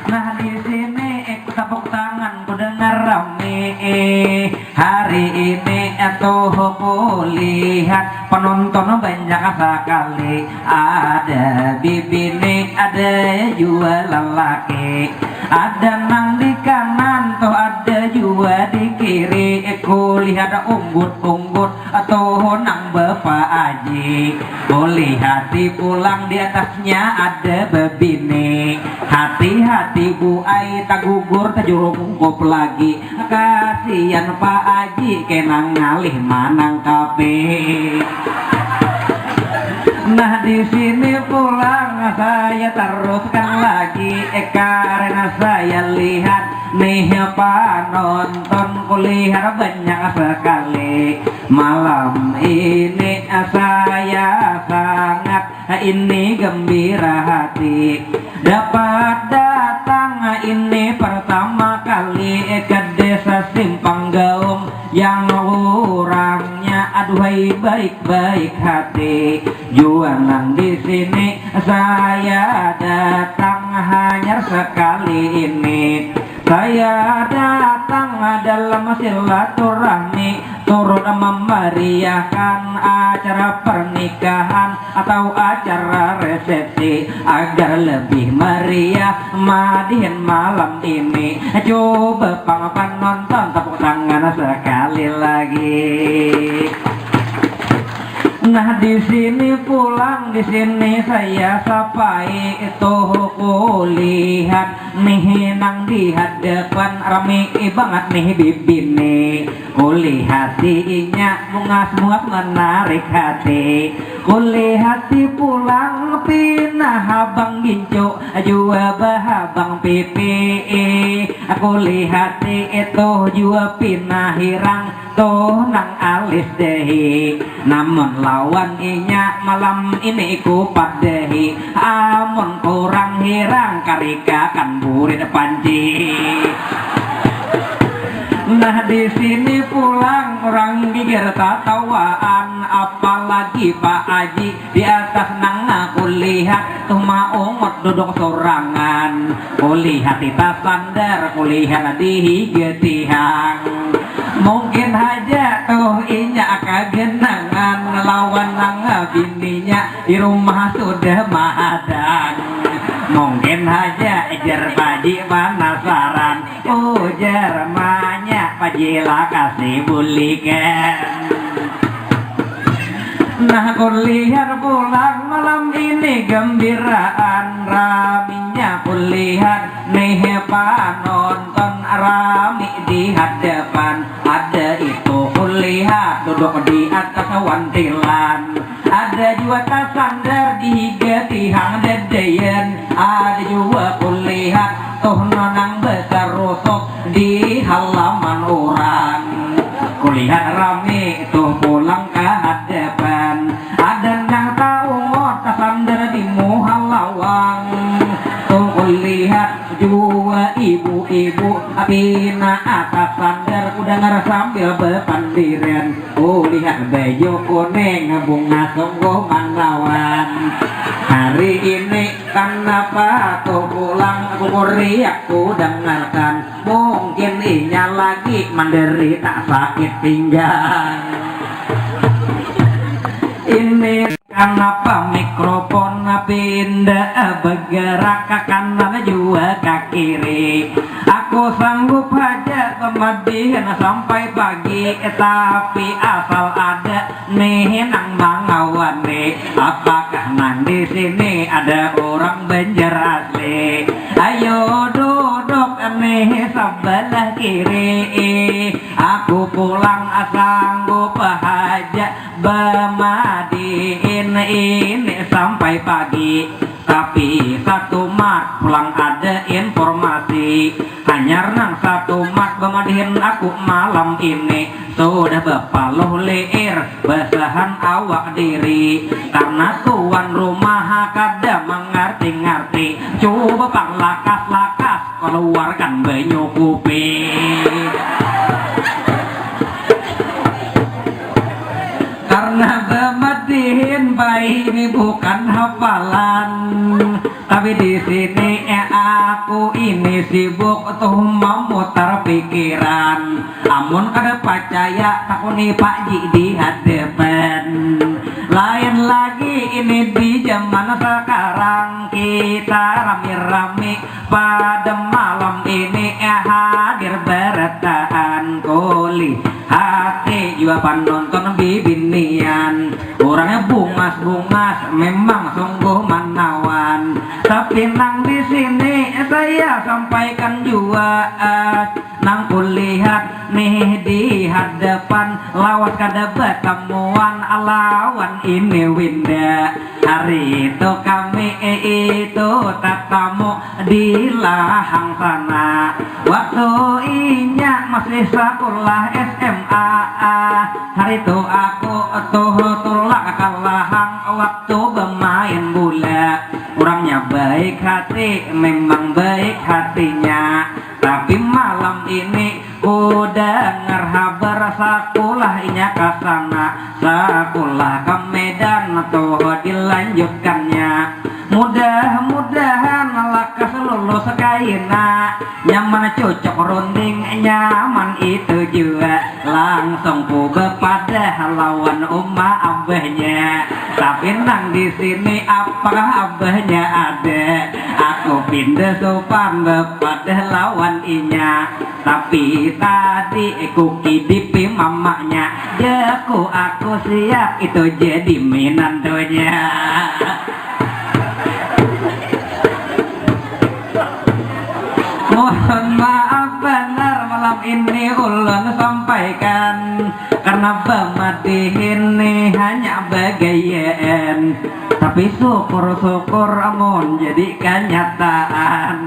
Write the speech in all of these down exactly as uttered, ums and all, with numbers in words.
Nah, di sini ikut tepuk tangan, ku dengar rame. Hari ini tuh kulihat penonton banyak sekali. Ada bibini, ada jua lelaki. Ada nang di kanan tuh, ada jua di kiri. Kulihat unggut-unggut tuh nang bapa aji. Ulih hati pulang di atasnya ada bebini. Hati-hati bu ai tagugur tajurung ungkup lagi. Kasian Pak Aji kena ngalih manangkapi. Nah, di sini pulang saya teruskan lagi, eh, karena saya lihat nih panonton kulihat banyak sekali. Malam ini saya sangat ini gembira hati dapat datang ini pertama kali ke desa Simpang Gaung yang orangnya aduhai baik-baik hati. Juanan di sini saya datang hanya sekali ini. Saya datang dalam silaturahmi, turut memeriahkan acara pernikahan atau acara resepsi agar lebih meriah. Madihin malam ini, coba pang penonton tepuk tangan sekali lagi. Nah, di sini pulang, di sini saya sapai tuh kulihat nih nang di hadapan rami banget nih bibini. Kulihati inya bungas-bungas menarik hati. Kulihati pulang pina habang gincu jua bahabang pipi. Kulihati itu jua pina hirang tuh nang alis dehi. Namun lawan inya malam ini ku padahi. Amun kurang hirang karikakan burit panci. Nah, di sini pulang orang gigir tatawaan, apalagi Pak Aji di atas nang aku lihat tuh maungut duduk sorangan. Kulihat di tasandar, kulihat di higa tihang. Mungkin haja tuh inya kagenangan lawan nang bininya di rumah sudah mahadang. Mungkin haja jar Paji panasaran, ujar manya Paji lakasi bulikan. Nah, kulihat pulang malam ini gembiraan raminya kulihat nih panonton rami di hadapan. Ada itu kulihat duduk di atas wantilan. Ada jua tasandar di higa tihang dedeyan. Ada jua kulihat tuh nonang besar rusuk di halaman orang. Kulihat rami tuh pulang ke hadapan. Ada nang taungut tasandar di muha lawang. Tuh kulihat jua ibu-ibu pina atas sandar kudangar sambil bepandiran. Kulihat baju kuning bunga sungguh manawan. Hari ini kenapa tuh pulang aku kuriak kudangarkan. Mungkin inya lagi menderita sakit pinggang. Ini kenapa mikrofon pindah bergerak ke kanan jua ke kiri. Aku sanggup haja semedihan sampai pagi, tapi asal ada nih nang mangawani. Apakah nang di sini ada orang Banjar asli? Ayo duduk nih sebelah kiri. Aku pulang sanggup haja bamadiin ini sampai pagi. Tapi satu mat pulang ada informasi. Hanyar nang satu mat bamadihin aku malam ini sudah bapaluh liir basahan awak diri. Karena tuan rumah kada mangarti-ngarti, cuba pang lakas-lakas kaluarkan banyu kupi. Karena bamadihin Baik, ini bukan hafalan, tapi di sini eh, aku ini sibuk tuh memutar pikiran. Amun kada percaya, takuni Pak Ji di hadapan. Lain lagi ini di zaman sekarang, kita rami-rami pada malam ini eh, hadir berataan kuli hati jua penonton bibinian. Orangnya bungas-bungas, memang sungguh menawan. Tapi nang di sini saya sampaikan jua, eh, nang kulihat nih di hadapan lawas kada batamuan lawan ini Winda. Hari itu kami itu tatamu di lahang sana. Waktu inya masih sekolah S M A, hari itu aku tuh tulak ke lahang waktu bermain bola. Orangnya baik hati, memang baik hatinya. Tapi malam ini ku dengar habar sekolah inya ke sana, sekolah ke Medan tuh dilanjutkannya. Mudah-mudahan lakas lulus kaina, nyaman cucuk runding, nyaman itu jua. Langsung ku bepadah lawan uma abahnya. Tapi nang di sini apakah abahnya ada? Aku pindah sopan bepadah lawan inya. Tapi tadi ku kidipi mamanya, jaku aku siap itu jadi minantunya. Mohon maaf banar malam ini ulun sampaikan, karena bamadihin nih hanya bagayaan. Tapi syukur-syukur amun jadi kenyataan.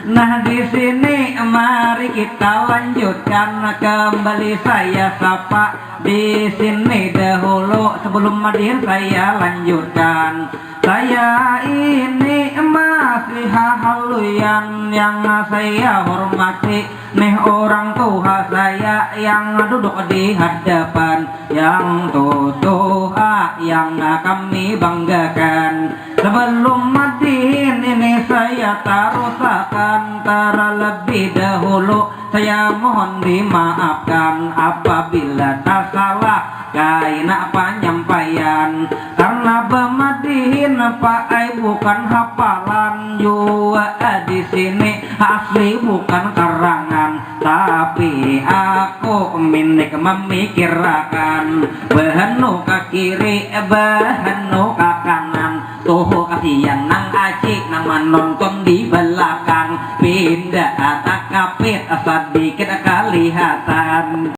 Nah, di sini mari kita lanjutkan kembali saya sapa di sini dahulu sebelum madihin saya lanjutkan. Saya ini masih haluyan yang saya hormati nih orang tua saya yang duduk di hadapan yang tutuha yang kami banggakan. Sebelum madihin ini saya tarusakan terlebih dahulu saya mohon dimaafkan apabila tasalah kaina panyampaian. Karena bamadihin paai bukan hafalan jua di sini asli bukan karangan. Tapi aku minik mamikirakan bahanu ka kiri, bahanu ka kanan. Tuh kasian nang aci nang manonton di balakang. Pinda takapit sadikit kalihatan.